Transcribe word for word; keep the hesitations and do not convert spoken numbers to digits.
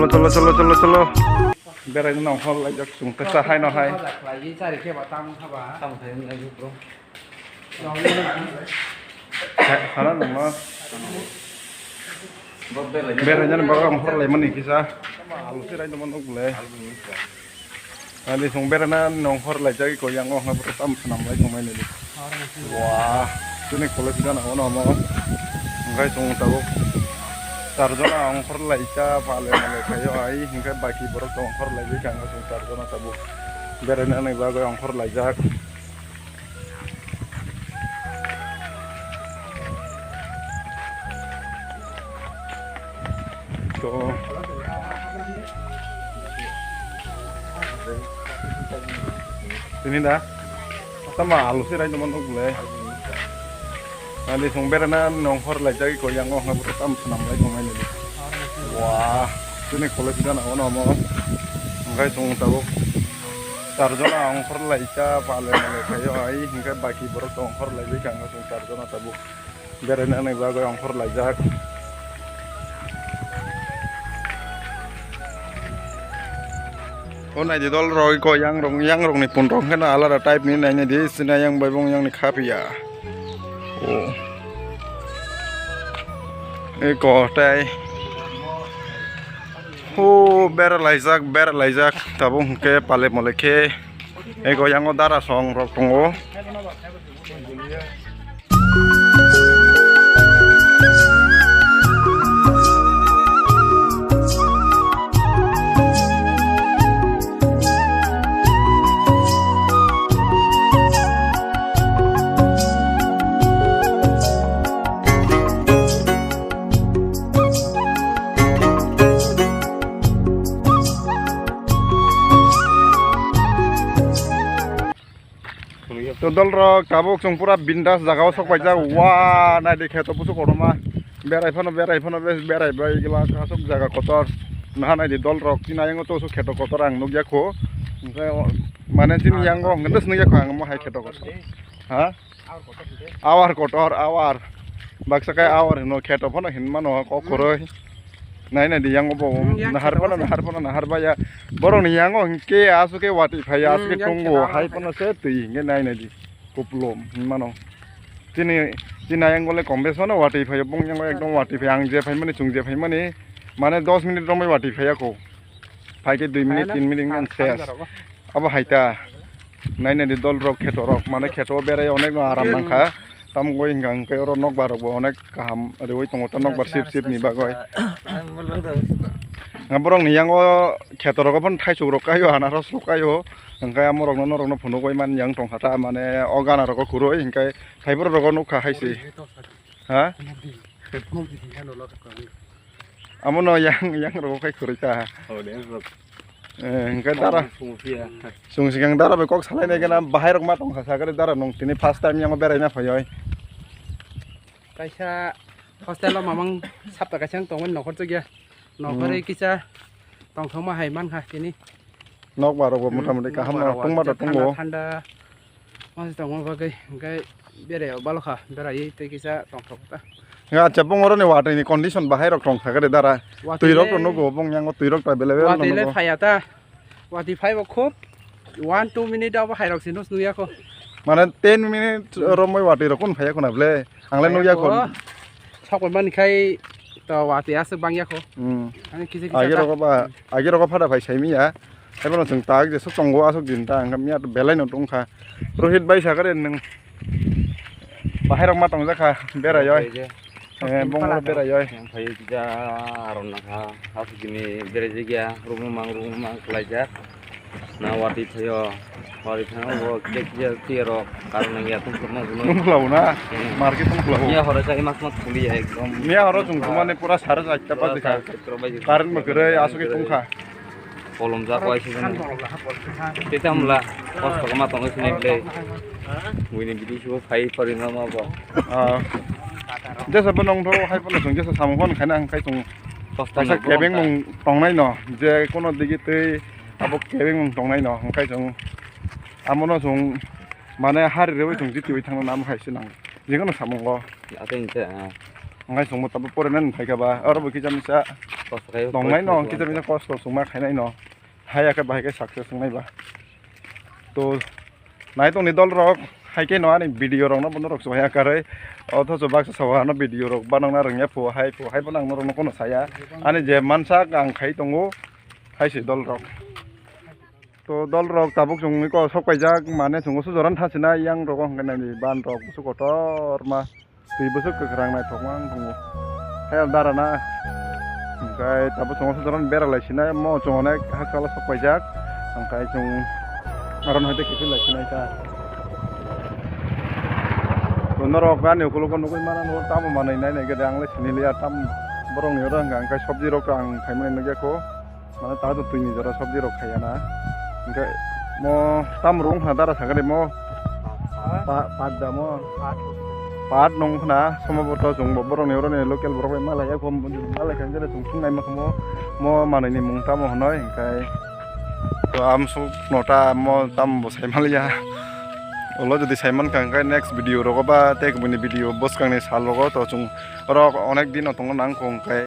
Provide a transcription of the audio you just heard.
Cholo, cholo, cholo, cholo, cholo. Berai no hor lai jak sung kasa hai no hai. Sana nang no. Berai no baga hor lai mani kisa. Alu sirai no man uk le. Ani song berana nong hor lai jagwi ko yang o hwnba tam swnam lai tong mai nini. Wah, chini college gana ono omo. Hwnkhe chwng tabuk char jona ong hor lai cha pale male khaio ai hwnkhe baki borok tong hor lai jagwi kang chwng char jona tabuk berana ni bagwi ong hor lai jak. To. Tini da? Tama alu sirai tongma nuk le. Ani song berana nong hor lai jagwi ko yang o hwnba tam swnam lai tong mai nini. Wah, chini college gana ono omo. Hwnkhe chwng tabuk char jona ong hor lai cha pale male khaio ai hwnkhe baki borok tong hor lai jagwi kang chwng char jona tabuk. Beraina nai bagwi ongkhor laijak. O naidi dol rok ko yang rok, yang rok ni pun rok kheno alada type ni nai nai di, sina yang bai bong yang ni kha piya. O. E ko tai. Ho bera laijak, bera laijak. Tabuk hwnkhe pale mole khe. E ko yang o dara song rok tongo. To dol rok tabuk chwng pura bindas jaga o sok paijak, wa naidi kheto busu kotorma berai phano berai phano bes berai bai gila asok jaga kotor naha naidi dol rok chini ayang o to sok kheto kotor ang nukya kho, mane chini yang o hwnkhe nukya kho ang omo hai kheto kotor ha. Awar kotor, awar. Baksa kai awar hino, kheto phano hinmano, kok khoroi. Nai nai di yang obo, hmm, yang nahar phano, nahar phano, nahar baya. Borok ni yang o hingke asu ke wati phai, asu ke tongo, hai phano se twi hingke nai nai di. Kuplum hinmano. Chini, chini yang gole kombes mano wati phai, bong yang ekdom wati phai, ang je phai mani, chung je phai mani. Mane dos minute romoi wati phai ako. Phai ke dui minute, tin minute ngan ses. Abo hai ta. Nai nai di dol rok kheto rok mane kheto berai onek no aram nang kha. Tam goi hingka hingke oro nokbar rok bo onek kaham riwi tongo ta nokbar sip sip ni bagoi. Nga borok ni yang o kheto rok phano thaisuk rok kaio anaros rok kaio hingke amo rok no norok no phunuk oi man yang tong kha ta mane o gana rok o kwrwi hingke thaiborok rok o nuk kha hai se. Ha? Amo no yang, yang rok khai khurui ta. Oh, yang rok. Eh, hingke dara. Sung sigang dara bai kok salai nai gana bahai rok ma tong kha sakari dara nung tini first time yang berai na phai oi. Kaisa hostel o mamang sapta kaisa tongmani nokhor chukya. Nokhorwi kisa tongthokma hai mankha tini. Nokbar rok bo motamoti kaham no tongma da tongo. Thanda. Masa tongma bagwi hingke berai o balokha berai tei kisa tongthok ta. Acha bong oro ni watwi ni condition bahai rok tong kha kare dara. Twi rok to nugo bong yango twi rok to available no nugo. Watwi le phaya ta. Watwi phai bo khub one two minute abo hai rok se nus nuya kho. Mane ten minute romoi watwi rok kun phaya khuna ble. Ang le nuya kho. Sok bai mani khai to watwi aswk bang ya kho. Hmm. Ani kisa kisa. Agi rok ba agi rok phada phai sai miya. Ebono chwng tak jesuk tongo aswk din ta hwnkhe miya belai no tongkha. Rohit bai sakha de nwng bahai rok ma tongjak kha berai oi. Bong oro berai oi. Yang phai kisa aron nakha aswk dini berai jagya rukmung mang rukmung mang khlai jak. Na watwi thaio watwi thangma bo kisa kisa rok karon nangya tong tongma. Tong khlao na market tong khlao. Miya horo chai mas mas khuli ekdom. Miya horo chwng thumani pura sare chaita baji kha. Current bo kwrwi aswk tongkha. Kolom jak wai sini. Tei tamo la, kosto kama tongo sini ble. Buini bidi subo phai pari ma ma bo. Ah. Jesa bo nong tho hai pono chwng jesa samung phano khaina ang khai chwng. Kosto kaisa kebeng mung tongnai no, je kono digi tei abo kebeng mung tongnai no, hwnkhe chwng amono chwng mane hari rewi chwng jiti wi thangna nam hai se nang. Jikunu samungo. Atei hwnkhe, ah. Hwnkhai chwngbo tabuk porinani phaikha ba, oro bo kisa misa tongnai no, kisa misa kosto chwngma khainai no. Haiya khe bahai khe success wngnai ba. To nai tongni dol rok, hai khe no ani video rok no bono rok chwng ya karwi. Othocho baksa sao ano video rok banang na rwngya phu hai phu hai bono ang norok no kono saya. Ani je mansa ang khai tongo, hai se dol rok. To dol rok tabuk chwngni ko sok paijak mane chwngno sujoran thasina yang rogo hwnkhe nai ban rok busu kotor ma. Twi bwswk kwkhwrang naithokma wng tongo. Hel dara na. Hwnkhe tabuk chwng o sodorok bera lai sinai, mo chwng onek hakchalo sok paijak. Hwnkhe chwng aron hai khe phil lai sinai ta. To norok ani ukulukgo nugwi mano, tamo manwi nai nai khe de, ang le sini liya, tam borokni oro hwnkha, hwnkhe sobji rok ang khaimani nugya kho. Mane ta to twini jora sobji rok khaiya na. Hwnkhe mo tam rung khna dara sakani mo. Pa-, pat da mo. Pat nung khna somo bo to chwng bo borok ni oro ni local borok bai malai ya kom malai kha jera chwng thung nai ma mo. Mo manwi ni mung tamo hwnoi hwnkhe to amsuk no ta mo tam bo sai maliya. Ulo jodi sai man kha hwnkhe next video rogo ba tei kubuni video bwskang ni sal rogo to chwng oro onek din no tongo nang kho hwnkhe.